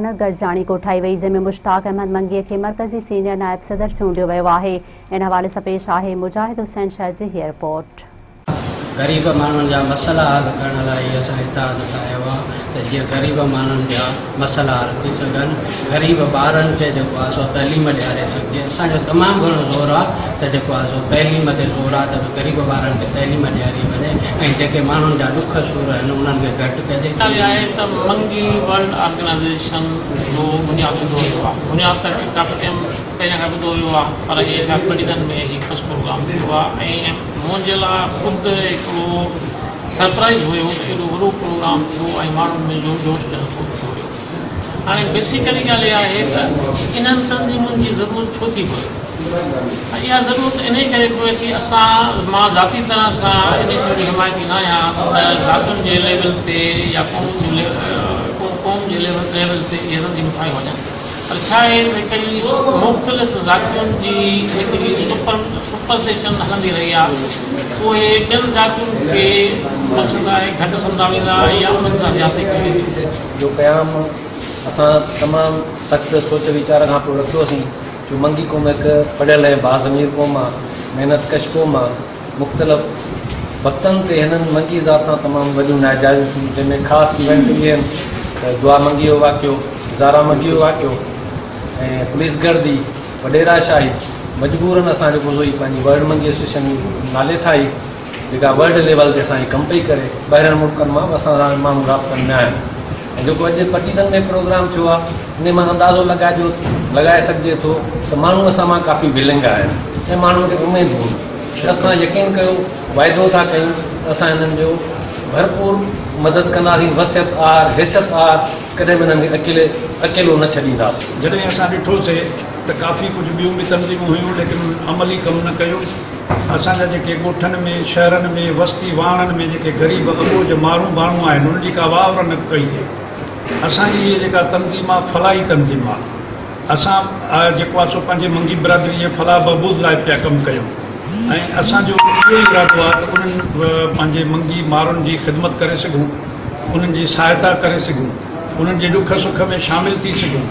گڏجاڻي ڪوٺائي وئي، جنهن ۾ مشتاق احمد منگيء کي مرڪزي سينيئر نائب صدر چونڊيو ويو آهي. ان حوالي سان پيش آهي مجاهد حسين شر جي هيء رپورٽ. غريب ماڻهن جا مسئلا حل ڪرڻ لاء ئي اسان اتحاد ٺاهيو آهي ته جيئن غريب ماڻهن جا مسئلا حل ٿي سگهن، غريب ٻارن کي جيڪو آهي سو تعليم ڏياري سگهجي. اسان جو تمام گهڻو زور آهي ته جيڪو آهي سو تعليم تي زور آهي ته غريب ٻارن کي تعليم ڏياري وڃي ۽ جيڪي ماڻهن جا ڏک سور آهن انهن کي گهٽ ڪجي. ڳالهه اها آهي ته منگي ورلڊ آرگنائيزيشن جو بنياد وڌو ويو آهي. بنياد ته ڪافي ٽائيم پهريان کان وڌو ويو آهي پر هي ڇا پڊعيدن ۾ هي فرسٽ پروگرام ٿيو آهي ۽ منهنجي لاء خود هڪڙو سرپرائيز هيو ته ايڏو وڏو پروگرام ٿيو ۽ ماڻهن ۾ جو جوش جذبو ٿي ويو. هاڻي بيسيڪلي ڳالهه اها آهي ته انهن تنظيمن جي ضرورت ڇو ٿي پوي؟ اها ضرورت انهي ڪري پوي ٿي اسان مان ذاتي طرح سان انهي شيء جو حمايتي نه آهيان ته ذاتن جي ليول تي يا قوم جي قوم جي ليول تي اهي تنظيمون ٺاهيون وڃن پر ڇا آهي ته هڪڙي مختلف ذاتين جي هڪڙي سپر سپرسيشن هلندي رهي آهي اهي ٻين ذاتين کي مقصد آهي گهٽ سمجهندا ويندا يا انهن سان زيادتي ڪئي ويندي. جو قيام اسان تمام سخت سوچ ويچار کان پوء رکيوسين. جو منگي قوم هڪ پڙهيل ۽ باضمير قوم آ، محنت ڪش قوم آ، مختلف وقتن تي هنن منگي ذات سان تمام وڏيون ناجائزيون ٿيون، جنهن ۾ خاص ايونٽ اهي آهن ته دعا منگي جو واقعو، زارا منگي جو واقعو ۽ پوليس گردي، وڏيرا شاهي، مجبورن اسان جيڪو سو هي پنهنجي ورلڊ منگي ايسوسيئيشن نالي ٺاهي، جيڪا ورلڊ ليول تي اسان جي ڪم پئي ڪري، ٻاهرين ملڪن مان به اسان سان ماڻهو رابطن ۾ آهن ۽ جيڪو اڄ پڊعيدن ۾ پروگرام ٿيو آهي انهي مان اندازو لڳائجو لڳائي سگهجي ٿو ته ماڻهو اسان مان ڪافي ولنگ آهن ۽ ماڻهن کي اميدون ته اسان يقين ڪيو واعدو ٿا ڪيون ته اسان هنن جو ڀرپور مدد ڪنداسين وسعت آهر حيثيت آهر ڪڏهن به هنن کي اڪيلي اڪيلو نه ڇڏينداسين. جڏهن اسان ڏٺوسي ته ڪافي ڪجهه ٻيون به تنظيمون هيون ليڪن انهن عملي ڪم نه ڪيو. اسان جا جيڪي ڳوٺن ۾، شهرن ۾، وستي واهڻن ۾ جيڪي غريب اٻوجهه مارون ڀاڻون آهن انهن جي ڪا واهر نه ڪئي ٿئي. اسان جي هيء جيڪا تنظيم آ فلاحي تنظيم آ. اسان جيڪو آ سو پنهنجي منگي برادري جي فلاح بهبود لاء پيا ڪم ڪيون ۽ اسان جو اهو ئي ارادو آ ته انهن پنهنجي منگي مارون جي خدمت ڪري سگهون، انهن جي سهائتا ڪري سگهون، انهن جي ڏک سک ۾ شامل ٿي سگهون.